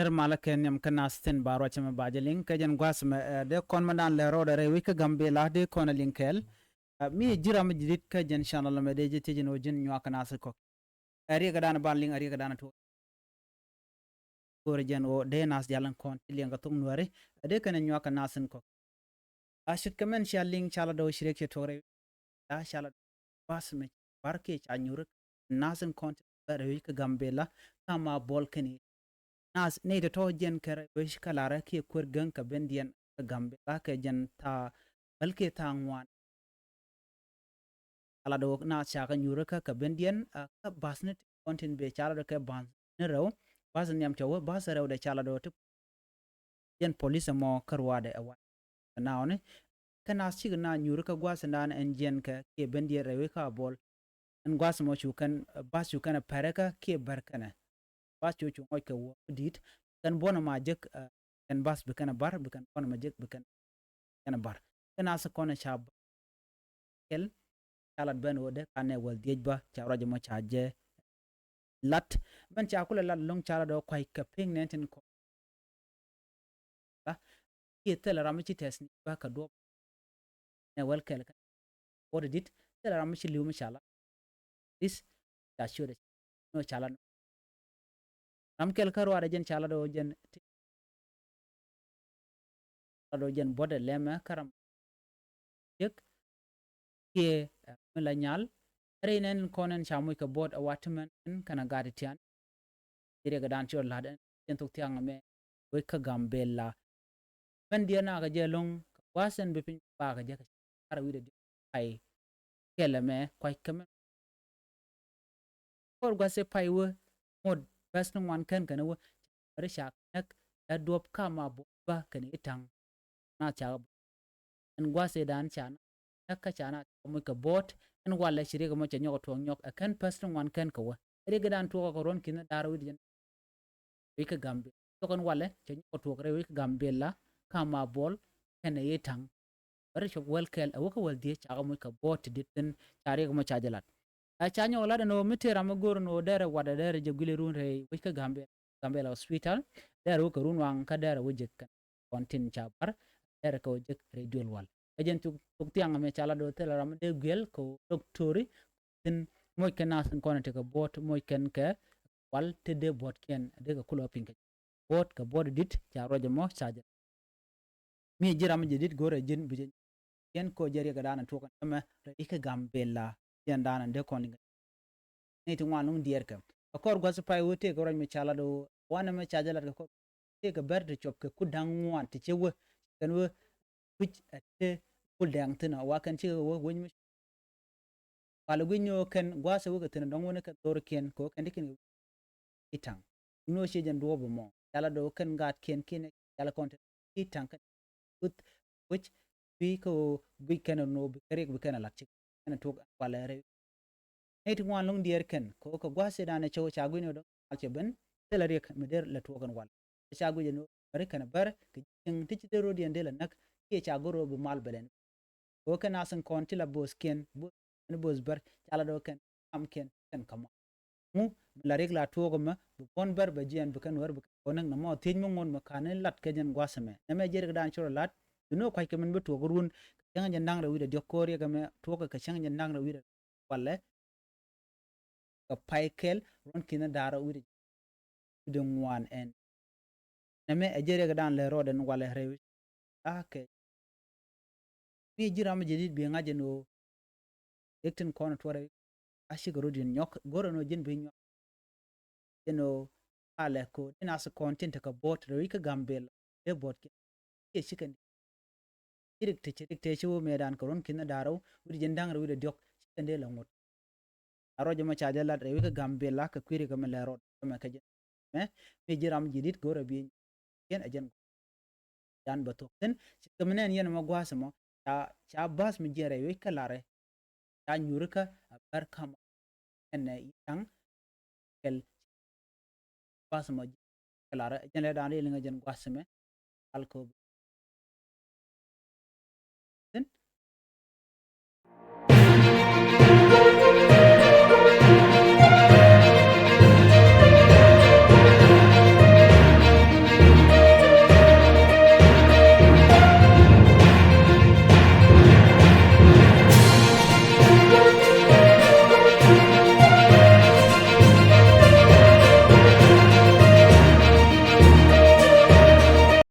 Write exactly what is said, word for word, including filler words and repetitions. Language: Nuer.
Tɛr malä kɛ nhiam kä nath thi̱n ba ruacä mɛ ba jɛ liŋ kɛ jɛn gua̱a̱th mɛ, eh, dee kɔn mɛ dan lɛ rɔɔdɛ rɛy wec kä Gambɛla dee kɔn ɛ liŋ kɛɛl. Eh, mi ji̱ ram mi ji̱ dit kä jɛn channel mɛ dee jɛ thiec jɛn ɣöö ji̱n nyuak kä nath kɔk. Eh, riɛk ɛ dan ban liŋ, eh, riɛk ɛ dan tuɔk. Go̱o̱rɛ jɛn ɣöö dee nath jal in kɔn ti liɛŋ kɛ thok Nuääri, eh, dee kɛn ɛ nyuak kä nath in kɔk. A ce̱tkɛ mɛn cia liŋ, ca la dɔ̱ ci riɛk cɛ tuɔk rɛy. La ca la dɔ̱ gua̱a̱th mɛ bar kiɛ ca nyuuri nath in kɔn ti bɛ rɛy wec kä Gambɛla, ka ma buɔl kɛn i̱. Nath nɛy tɔ̱tɔ̱ jɛn kɛ rɛy wec kä Larɛ kiɛ kuer gäŋ kɛ bendiɛn kä Gambɛla kɛ jɛn thaa bäl kiɛ thaa ŋuan. Ca la dɔ̱ nath ca kɛ nyuuri kä kɛ bendiɛn, a kä ba̱th ni ti kɔn tin bëë ca la dɔ̱ kɛ ba̱th ni rɛw, ba̱th nhiam cɛ wä, ba̱th rɛw dɛ ca la dɔ̱ ti jɛn polis ɛmɔ kä ruaadɛ ɛ wa. Kɛ naawni kɛ nath cik na nyuuri kä gua̱a̱th in dan ɛn jiɛn kɛ kiɛ bendiɛn rɛy wec kä a buɔl. Ɛn gua̱a̱th ɛmɔ cu kɛn, ba̱th cu kɛn ɛ pɛrɛ kä kiɛ bär kɛnɛ. Ba̱th cu cu ŋɔc kɛ wä di̱i̱t kɛn buɔ̱n ɛmɔ a jek, eh, kɛn ba̱th bi kɛn ɛ bar, bi kɛn buɔ̱n ɛmɔ jek bi kɛn, kɛn ɛ bar. Kɛ nath kɔn ɛ ca kɛl, ca lat ben ɣöö dee kanɛ wäl dhiec bä, ca ruac ɛmɔ ca jɛ lat. Mɛn ca kulɛ lat lo̱ŋ ca lat dɔ̱ kua̱c kɛ pi̱ŋ nɛn tin kɔn. La kiɛ thilɛ ram mi ci tɛth ni bä kɛ duɔ̱p. Nɛ wäl kɛl kä buɔt dit thilɛ ram mi ci li̱w mi ca la. This ca ciötdɛ nɔ ca la nɔ. Ram kɛl kä ruaadɛ jɛn ca la dɔ̱ jɛn ti la dɔ̱ jɛn buɔtdɛ lɛmɛ kä ram. Jek kiɛ, eh, mi la nyal. Rɛy nɛn kɔn ɛn ca moc kɛ buɔt ɛ wa ti mɛn ɛn kɛn a gat ti tian. Ci riɛk ɛ dan ci rɔ la̱t ɛn cɛn thok thiaŋ ɛmɛ wec kä Gambɛla. Mɛn diɛn a kɛ jɛ lo̱ŋ kɛ gua̱a̱th ɛn bi piny ba kɛ jɛ kɛ car wi̱cdɛ diɔ̱k pay kɛl ɛmɛ kua̱c kɛ mɛn. Kɔr gua̱a̱th ɛ pay wä ŋot bäth ni ŋuan kɛn kɛn wä bäri ca kɛ näk ɛ duɔ̱p kam a buɔt bä kɛn i̱ ta̱ŋ. Na ca kɛ buɔt ɛn gua̱a̱th ɛ dan ca na näk kä ca na ca kɛ moc kɛ buɔt ɛn walɛ ci riɛk ɛmɔ cɛ nyɔk ɛ tuɔɔk nyɔk ɛ kɛn bäth ni ŋuan kɛn kɛ wä. Riɛk ɛ dan tuɔɔk ɛ kɛ ruɔ̱n ki̱n da̱r wi̱cdɛ jɛn wec kä Gambɛla. Cɔk ɛn walɛ cɛ nyɔk ɛ tuɔɔk rɛy wec kä Gambɛla kam a buɔl kɛn i̱ ta̱ŋ. Bäri cop wäl kɛl ɛ wä kä wäl dhiec ca kɛ moc kɛ buɔt ti dit thi̱n ca riɛk ɛmɔ ca jɛ lat. Ɛ ca nyɔk lat ɛn ɣöö mi tëë ram mi go̱o̱r ɛn ɣöö derɛ watdɛ derɛ jɛ guil irun rɛy wec kä Gambɛla, Gambɛla hospital, derɛ wä kɛ run waŋ kä derɛ wä jek kɛn kɔn tin ca bar, derɛ kɛ wä jek rɛy duël wal. Ɛ jɛn thuk, thuk thiaŋ ɛmɛ ca lat ɣöö thilɛ ram mi dee guiɛl kɛ ɣöö doktori thi̱n moc kɛn nath in kɔn in tekɛ buɔt moc kɛn kɛ wal ti dee buɔtkiɛn dee kɛ kulɛ wä piny kɛ buɔt kɛ buɔt dit ca ruac ɛmɔ ca jɛ. Mi ji̱ ram mi ji̱ dit go̱rɛ ji̱n bi ji̱ yɛn ko jɛ riɛk dan tuɔk ɛmɛ rɛy i̱ kä Gambɛla. Yɛn dan dee kɔn liŋ ni ti ŋuan luŋ diɛɛr kɛ kɛ kɔr gua̱th pay wä tëëk ruac mi ca lat wä wanɛ mɛ ca jɛ lat kɛ kɔr tëëk kɛ bɛr ti cop kɛ ku da̱ŋ ŋuan ti cɛ wä kɛn wä wi̱c ɛ tëë kul dɛŋ thi̱n a wa kɛn cikɛ wä wec mi Palä guic ni ɣöö kɛn gua̱a̱th ɛ wä kɛ thi̱n ɛ dɔ̱ŋ wä ni kɛn dho̱rkiɛn kɛ ɣöö kɛn ti kɛn i̱ ta̱ŋ. Ni ɣöö ciɛ jɛn duɔ̱ɔ̱p ɛmɔ. Cal a dɔ̱ŋ kɛn gaatkiɛn kiɛn ɛ cal kɔn te i̱ ta̱ŋ kɛn kuth wec bi kɛ ɣöö guic kɛn ɛ ni ɣöö bi kɛ riɛk bi kɛn ɛ la̱t cik. Kɛn ɛ tuɔk ɛn walɛ rɛy. Nɛy ti ŋuan lo̱ŋ diɛɛr kɛn kɛ ɣöö kɛ gua̱a̱th ɛ dan ɛ cɛ ɣöö ca guic ni ɣöö dɔ̱ŋ mal cɛ ben thilɛ riɛk mi der lɛ tuɔk ɛn walɛ. Ca guic ɛn ɣöö bäri kɛn ɛ bär kɛ ji̱ cieŋ ti ci dee ro̱diɛn dee lɛ näk kiɛ ca go̱r ɣöö bi mal bɛ lɛn. Kɛ ɣöö kɛn nath in kɔn ti la bo̱o̱thkiɛn bo̱o̱th ɛn bo̱o̱th bär ca la dɔ̱ŋ kɛn kamkiɛn kɛn kä mɔ. Ŋu mi la riɛk la tuɔɔk ɛmɛ bi buɔ̱n bär bɛ jiɛɛn bi kɛn wär bi kɛn kɔn näk nɔmɔ thiec mi ŋuɔ̱t mi ka̱n in lat kɛ jɛn gua̱th ɛmɛ. Nɛmɛ jɛ riɛk dan ci rɔ lat bi ni ɣöö kua̱ckɛ min bi tuɔɔk run kɛ cäŋ jɛn da̱ŋ rɛw wi̱cdɛ diɔ̱k ko̱r riɛk ɛmɛ tuɔɔk kɛ cäŋ jɛn da̱ŋ rɛw wi̱cdɛ walɛ kɛ pay kɛl ruɔ̱n ki̱n da̱r wi̱cdɛ wi̱cdɛ ŋuan ɛn. Nɛmɛ ɛ jɛ riɛk dan lɛ rɔɔdɛ ni walɛ rɛw. Akɛ mi ji̱ ram mi jɛ dit bi ŋa̱c jɛ ni ɣöö riɛk tin kɔn tuɔrɛ a cikɛ rɔ̱diɛn nyɔk go̱rɛ ni ɣöö ji̱n bi nyɔk. Jɛ ni ɣöö a lɛ ko̱ di nath kɔn tin tekɛ buɔt rɛw i̱ kä Gambɛla dee buɔt kiɛ kiɛ cikɛ ni. Ci rik ti ci rik tëë ci wä mëëdan kɛ ruɔ̱n ki̱n da̱r rɛw wi̱cdɛ jiɛn da̱ŋ rɛw wi̱cdɛ diɔ̱k cikɛ dee lɛ ŋot. A ruac ɛmɔ ca jɛ lat rɛy wec kä Gambɛla kɛ kui̱ riɛk ɛmɛ lɛ rɔɔd ɛmɛ kɛ jɛn. Mɛ mi ji̱ ram ji̱ dit go̱rɛ bi yɛn ɛ jɛn. Yan bɛ thuɔ̱k thi̱n ci kɛ mi nɛn yɛn ɛmɔ gua̱a̱th ɛmɔ ca, ca ba̱a̱th mi jiɛn rɛy wec kä Larɛ. Ca nyuuri kä a bär kamɔ ɛn ɛ i̱ ta̱ŋ kɛl. Ba̱a̱th ɛmɔ jiɛn kä Larɛ ɛ jɛn lɛ dan ri liŋ ɛ jɛn gua̱a̱th ɛmɛ. Al kɛ